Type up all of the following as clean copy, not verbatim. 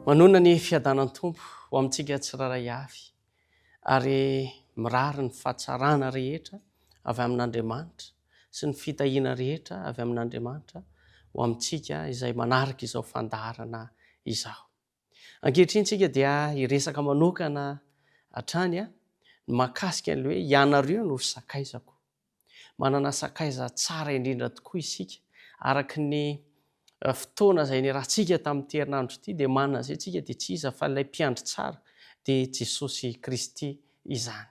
Manonona ny fiadanan'ny Tompo ho amintsika tsirairay avy ary mirary ny fahatsarana rehetra avy amin'Andriamanitra sy ny fitahiana rehetra avy amin'Andriamanitra ho amintsika izay manaraka izao fandaharana izao. Ankehitriny tsika dia hiresaka manokana hatrany ny mahakasika an'ilay hoe ianareo no sakaizako. Manana sakaiza tsara indrindra tokoa isika. Araka ny fotoana izay niarahantsika tamin'ity herinandro ity dia manana izay isika dia tsy iza fa ilay mpiandry tsara dia Jesosy Kristy izany.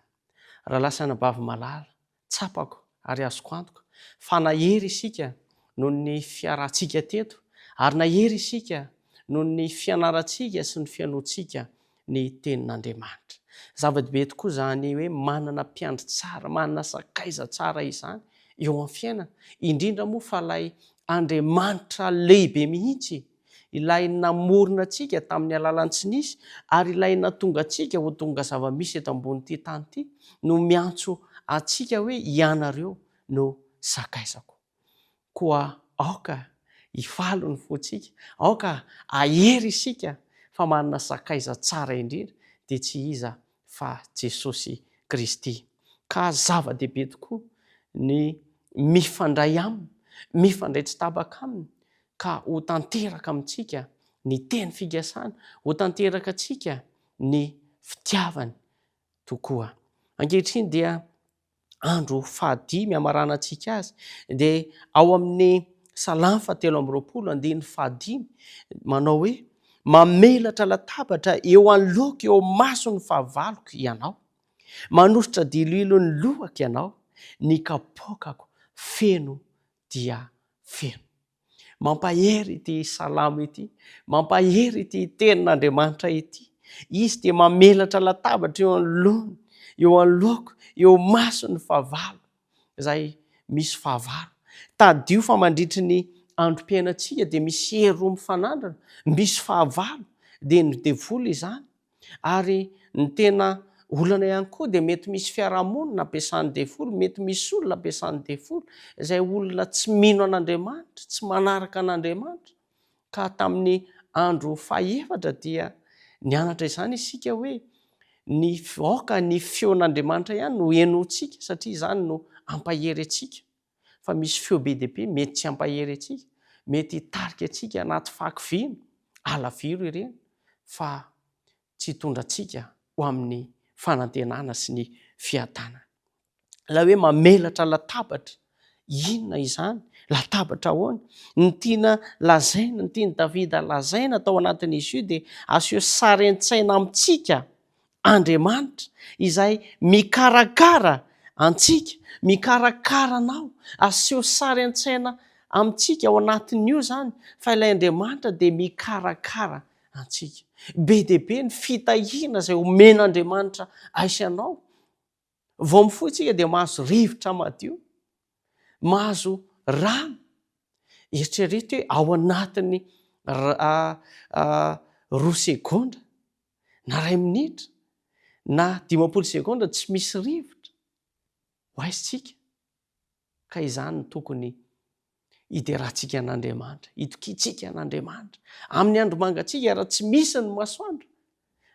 Rahalahy sy anabavy malala, tsapako ary azoko antoka fa nahery isika noho ny fiarahantsika teto ary nahery isika noho ny fianarantsika sy ny fihainoantsika ny Tenin'Andriamanitra. Zava-dehibe tokoa izany hoe manana mpiandry tsara, manana sakaiza tsara izany eo amin'ny fiainana, indrindra moa fa ilay Andriamanitra lehibe mihitsy, ilay namorona antsika tamin'ny alalan'ny tsy nisy ary ilay nahatonga antsika ho tonga zava-misy eto ambonin'ity tany ity no miantso antsika hoe ianareo no sakaizako. Koa aoka hifaly ny fontsika, aoka hahery isika fa manana sakaiza tsara indrindra, dia tsy iza fa Jesosy Kristy. Ka zava-dehibe tokoa ny mifandray Aminy, mifandray tsy tapaka Aminy, ka ho tanteraka amintsika ny teny fikasana, ho tanteraka antsika ny fitiavany tokoa. Ankehitriny dia andro fahadimy hamaranantsika azy dia ao amin'ny Salamo fahatelo amby 20 andininy fahadimy manao hoe mamelatra latabatra eo anoloako eo mason'ny fahavaloko ianao, manositra diloilo ny lohako ianao, ny kapoakako feno dia feno. Mampahery ity salamo ity, mampahery ity tenin'Andriamanitra ity. Izy dia mamelatra latabatra eo anoloany, eo anoloako, eo mason'ny fahavalo, izay misy fahavalo. Tadidio fa mandritry ny androm-piainantsika dia misy hery roa mifanandrina, misy fahavalo, dia ny devoly izany, Ary ny tena olana ihany koa dia mety misy fiarahamonina ampiasan'ny devoly, mety misy olona ampiasan'ny devoly, izay olona tsy mino an'Andriamanitra, tsy manaraka an'Andriamanitra. Ka tamin'ny andro fahefatra dia nianatra izany isika hoe ny aoka ny feon'Andriamanitra ihany no henointsika satria izany no hampahery antsika. Fa misy feo be dia be mety tsy hampahery antsika, mety hitarika antsika anaty fahakiviana, alaviro ireny fa tsy hitondra antsika ho amin'ny fanantenana sy ny fiadanana. Ilay hoe mamelatra latabatra, inona izany? Latabatra ahoana? Ny tiana lazaina, ny tian'i Davida lazaina tao anatin'izy io dia aseho sary an-tsaina amintsika Andriamanitra izay mikarakara antsika, mikarakara anao. Aseho sary an-tsaina amintsika ao anatin'io izany fa ilay Andriamanitra dia mikarakara antsika. Be dia be ny fitahiana izay omen'Andriamanitra ahy sy anao. Vao mifoha isika dia mahazo rivotra madio, mahazo rano. Eritrereto hoe ao anatin'ny roa segondra na iray minitra na 50 segondra tsy misy rivotra, ho aiza isika? Ka izany no tokony hiderantsika an'Andriamanitra, hitokiantsika an'Andriamanitra. Amin'ny andro mangatsiaka raha tsy misy ny masoandro,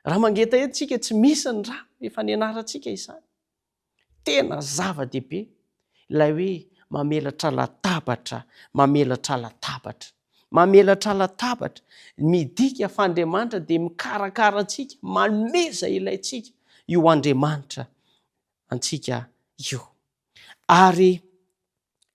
raha mangetaheta isika tsy misy ny rano, efa nianarantsika izany. Tena zava-dehibe ilay hoe mamelatra latabatra, mamelatra latabatra. Mamelatra latabatra, midika fa Andriamanitra dia mikarakara antsika, manome izay ilaintsika io Andriamanitra antsika io. Ary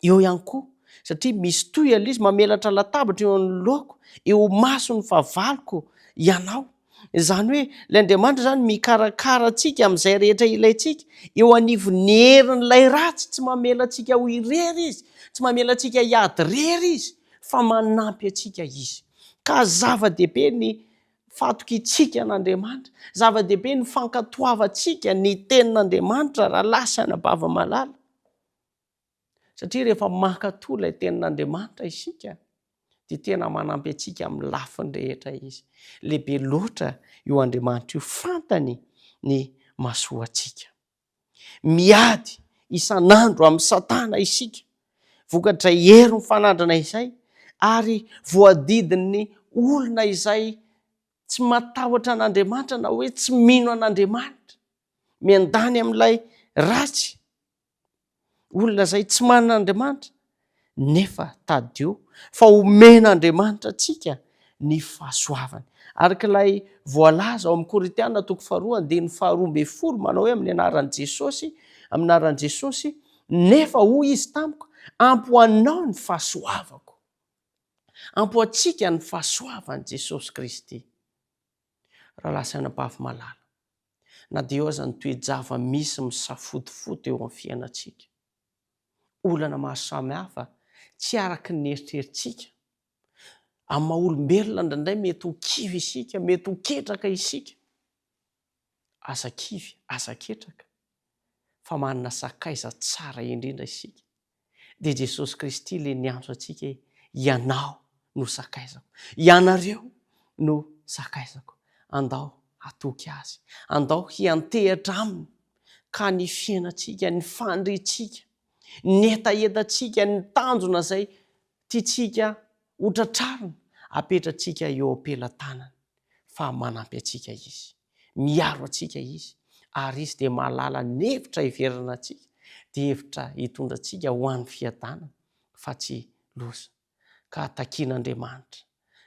eo ihany koa, satria misy toy ilay izy, mamelatra latabatra eo anoloako, eo imason'ny fahavaloko ianao. Izany hoe ilay Andriamanitra izany mikarakara antsika amin'izay rehetra ilaintsika, eo anivon'ny herin'ilay ratsy, tsy mamela antsika ho irery izy, tsy mamela antsika hiady irery izy, fa manampy antsika izy. Ka zava-dehibe ny fahatokiantsika an'Andriamanitra, zava-dehibe ny fankatoavantsika ny tenin'Andriamanitra rahalahy sy anabavy malala. Satria rehefa mankatò ilay tenin'Andriamanitra isika dia tena manampy antsika amin'ny lafiny rehetra izy. Lehibe loatra io Andriamanitra io, fantany ny mahasoa antsika. Miady isan'andro amin'i Satana isika, vokatr'izay hery mifanandrina izay, ary voadidin'ny olona izay. tsy matahotra an'Andriamanitra na hoe tsy mino an'Andriamanitra, miandany amin'ilay ratsy, olona izay tsy manana Andriamanitra, nefa tadidio fa omen'Andriamanitra antsika ny fahasoavany. Araka ilay voalaza ao amin'ny Korintiana toko faharoa andininy faharoa ambin'ny folo manao hoe amin'ny anaran'i Jesosy, amin'ny anaran'i Jesosy, nefa hoy izy tamiko, ampy ho anao ny fahasoavako. Ampy ho antsika ny fahasoavan'i Jesosy Kristy. Rahalahy sy anabavy malala, na dia eo aza ny toe-java-misy misafotofoto eo amin'ny fiainantsika, olana maro samihafa tsy araka ny eritreritsika, amin'ny maha olombelona indraindray mety ho kivy isika, mety ho ketraka isika. Aza kivy, aza ketraka, fa manana sakaiza tsara indrindra isika. Dia Jesosy Kristy ilay niantso antsika hoe, Ianao no sakaizako, ianareo no sakaizako. Andao hatoky Azy, andao hiantehatra Aminy, ka ny fiainantsika, ny faniriantsika, ny hetahetantsika, ny tanjona izay tiantsika hotratrarina, apetratsika eo am-pelatanany fa manampy antsika Izy. Miaro antsika Izy, ary Izy dia mahalala ny hevitra heverina antsika, dia hevitra hitondra antsika ho any fiadanana fa tsy loza. Ka takian'Andriamanitra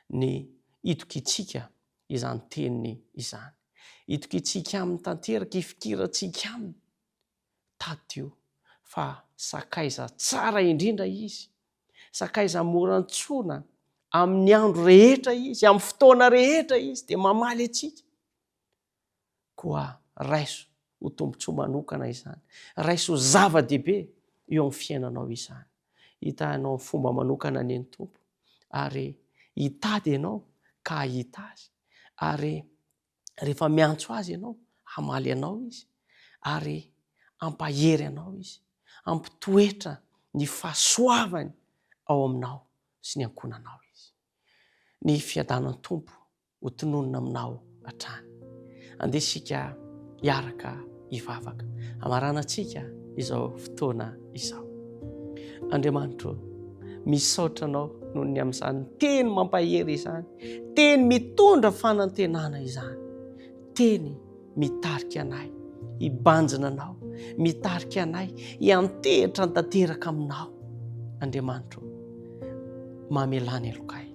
ny hitokiantsika izany teniny izany. Hitokiantsika aminy tanteraka, hifikirantsika aminy. Tadidio fa sakaiza tsara indrindra Izy, sakaiza mora antsoina amin'ny andro rehetra Izy, amin'ny fotoana rehetra Izy dia mamaly antsika. Koa raiso ho tombontsoa manokana izany, raiso ho zava-dehibe eo amin'ny fiainanao izany. Hitahinao amin'ny fomba manokana anie ny Tompo, ary hitady ianao ka hahita Azy, ary rehefa miantso Azy ianao, hamaly anao Izy, ary hampahery anao Izy, hampitoetra ny fahasoavany ao aminao sy ny ankohonanao Izy. Ny fiadanan'ny Tompo ho tononina aminao hatrany. Andeha isika hiaraka hivavaka. Hamaranantsika izao fotoana izao. Andriamanitro ô, misaotra Anao noho ny amin'izany teny mampahery izany, teny mitondra fanantenana izany, teny mitarika anay hibanjina Anao, mitarika anay hiantehitra tanteraka Aminao. Andriamanitro ô, mamelà ny helokay.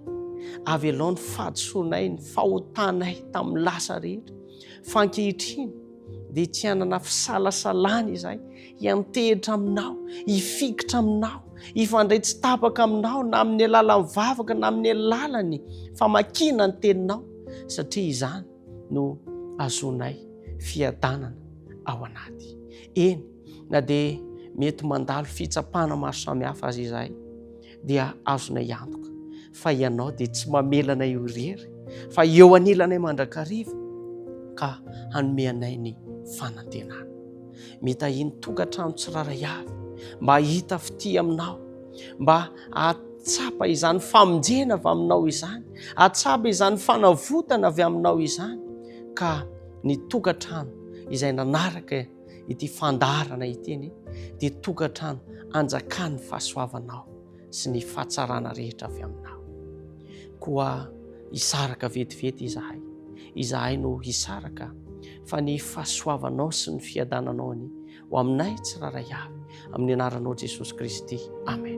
Avelao ny fahadisoanay, ny fahotanay tamin'ny lasa rehetra. Fa ankehitriny dia tsy hanana fisalasalana izahay hiantehitra Aminao, hifikitra Aminao, hifandray tsy tapaka Aminao na amin'ny alalan'ny vavaka na amin'ny alalan'ny famakiana ny Teninao, satria izany no azonay fiadanana ao anaty. Eny, na dia mety mandalo fitsapana maro samihafa aza izahay, dia azonay antoka fa Ianao dia tsy mamela anay ho irery, fa eo anilanay mandrakariva ka hanome anay ny fanantenana. Mitahia ny tokantrano tsirairay avy mba hahita fitia Aminao, mba hahatsapa izany famonjena avy Aminao izany, hahatsapa izany fanavotana avy Aminao izany, ka ny tokantrano izay nanaraka ity fandaharana ity anie dia tokantrano anjakan'ny fahasoavanao sy ny fahatsarana rehetra avy aminao. Koa hisaraka vetivety izahay, izahay no hisaraka fa ny fahasoavanao sy ny fiadananao anie ho aminay tsirairay avy, amin'ny anaranao Jesosy Kristy. Amen.